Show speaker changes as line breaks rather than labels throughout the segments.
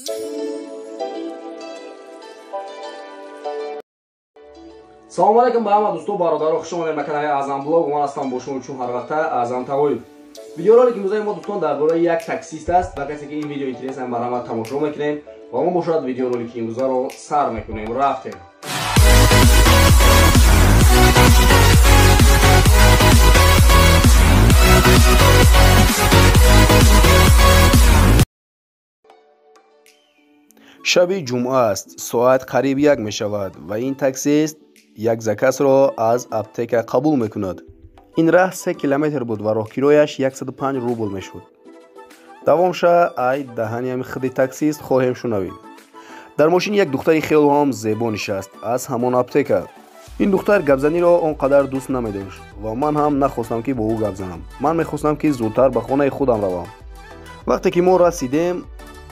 Салом алейкум ба ҳама дӯсто, бародаро, хуш омадед ба канали Аъзам Блог. Ман ҳастам бо шумо чун ҳар вақта Аъзам Тавоев. Видеоролики имрӯзаи мо, дӯстон, дар бораи як таксист аст. Ба касе ки ин видео интерес аст, марҳамат, тамошо мекунем ва мо бошад видеоролики имрӯзаро сар мекунем. Рафтем.
Шаби ҷумъа аст, соат қариб 1 мешавад ва ин таксист як заказро аз аптека қабул мекунад. Ин раҳ 3 километр буд ва роҳкирояш 105 рубл мешуд. Давомша ай даҳани ҳами худи таксист хоҳем шунавид. Дар мошин як духтари хело ҳам зебо нишаст аз ҳамон аптека. Ин духтар гапзаниро он қадар дӯст намедошт ва ман ҳам нахостам, ки бо ӯ гап занам. Ман мехостам, ки зудтар ба хонаи худам равам. Вақте ки мо расидем,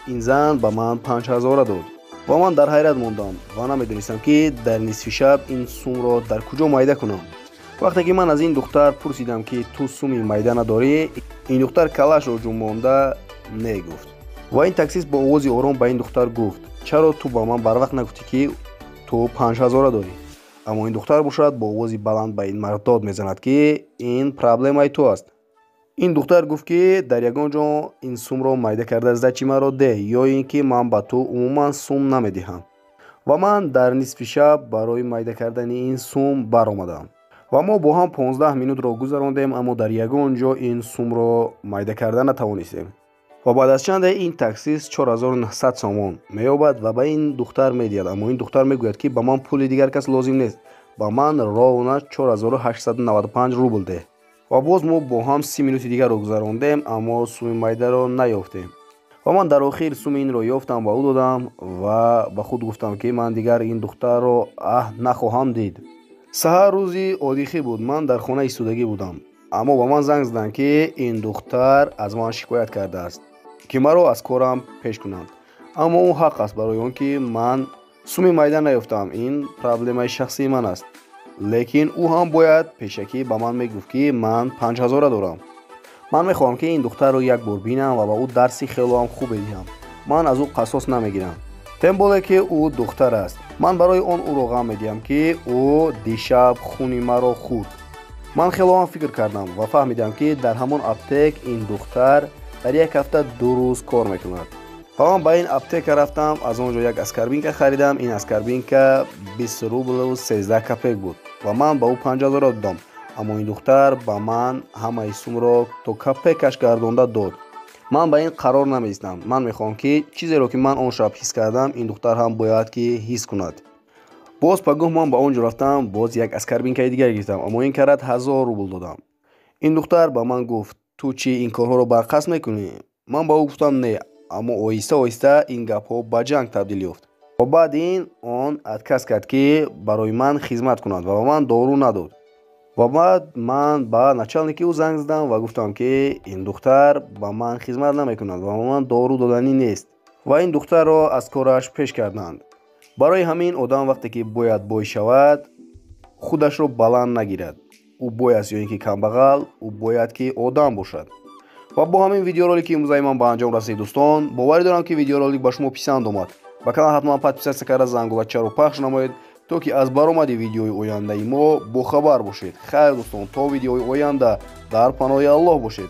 ин зан ба ман 5000 дод ва ман дар ҳайрат мондам ва намедонистам, ки дар нисфи шаб ин сумро дар куҷо майда кунам. Вақте ки ман аз ин духтар пурсидам, ки ту суми майда надорӣ, ин духтар калашро ҷунбонда не гуфт. Ва ин таксист бо овози ором ба ин духтар гуфт: чаро ту ба ман барвақт нагуфтӣ, ки ту 5000 дорӣ? Аммо ин духтар бошад бо овози баланд ба ин мард дод мезанад, ки ин проблемаи ту аст. Ин духтар гуфт, ки дар ягон ҷо ин сумро майда карда сдачи маро деҳ, ё ин ки ман ба ту умуман сум намедиҳам. Ва ман дар нисфи шаб барои майда кардани ин сум баромадам ва мо бо ҳам 15 минутро гузарондем, аммо дар ягон ҷо ин сумро майда карда натавонистем. Ва баъд аз чанде ин таксист 4900 сомон меёбад ва ба ин духтар медиҳад, аммо ин духтар мегӯяд, ки ба ман пули дигар кас лозим нест, ба ман ровно 4895 рубл деҳ. Ва боз мо бо ҳам 30 минути дигарро гузарондем, аммо суми майдаро наёфтем. Ва ман дар охир суми инро ёфтам, ба ӯ додам ва ба худ гуфтам, ки ман дигар ин духтарро аҳ нахоҳам дид. Саҳар рӯзи одихӣ буд, ман дар хона истодагӣ будам, аммо ба ман занг заданд, ки ин духтар аз ман шикоят кардааст, ки маро аз корам пеш кунанд. Аммо ӯ ҳақ аст, барои он ки ман суми майда наёфтам, ин проблемаи шахсии ман аст. Лекин ӯ ҳам бояд пешакӣ ба ман мегуфт, ки ман 5000 дорам. Ман мехоҳам, ки ин духтарро як бор бинам ва ба ӯ дарси хело ҳам хубе диҳам. Ман аз ӯ қасос намегирам, тем боле ки ӯ духтар аст. Ман барои он ӯро ғам медиҳам, ки ӯ дишаб хуни маро хӯрд. Ман хело ҳам фикр кардам ва фаҳмидам, ки дар ҳамон аптек ин духтар дар як ҳафта 2 рӯз кор мекунад. Ва ман ба ин аптека рафтам, аз он ҷо як аскорбинка харидам. Ин аскорбинка 20 рублу 13 копек буд ва ман ба ӯ 5000 додам, аммо ин духтар ба ман ҳамаи сумро то копекаш гардонда дод. Ман ба ин қарор намеистам. Ман мехоҳам, ки чизеро, ки ман он шаб ҳис кардам, ин духтар ҳам бояд ки ҳис кунад. Боз пагоҳ ман ба он ҷо рафтам, боз як аскорбинкаи дигар гирифтам, аммо ин карат 1000 рубл додам. Ин духтар ба ман гуфт: ту чӣ, ин корҳоро барқасд мекунӣ? Ман ба ӯ гуфтам не, аммо оҳиста оҳиста ин гапҳо ба ҷанг табдил ёфт. Ва баъд ин он отказ кард, ки барои ман хизмат кунад ва ба ман дору надод. Ва баъд ман ба начальники ӯ занг задам ва гуфтам, ки ин духтар ба ман хизмат намекунад ва ба ман дору доданӣ нест. Ва ин духтарро аз кораш пеш карданд. Барои ҳамин одам вақте ки бояд бой шавад, худашро баланд нагирад. Ӯ бой аст ё ин ки камбағал, ӯ бояд ки одам бошад. Ва бо ҳамин видеоролики имрӯзаи ман ба анҷом расид, дӯстон. Боварӣ дорам, ки видеоролик ба шумо писанд омад. Ба канал ҳатман подписаться карда, зангулачаро пахш намоед, то ки аз баромади видеои ояндаи мо бохабар бошед. Хайр, дӯстон, то видеои оянда дар паноҳи Аллоҳ бошед.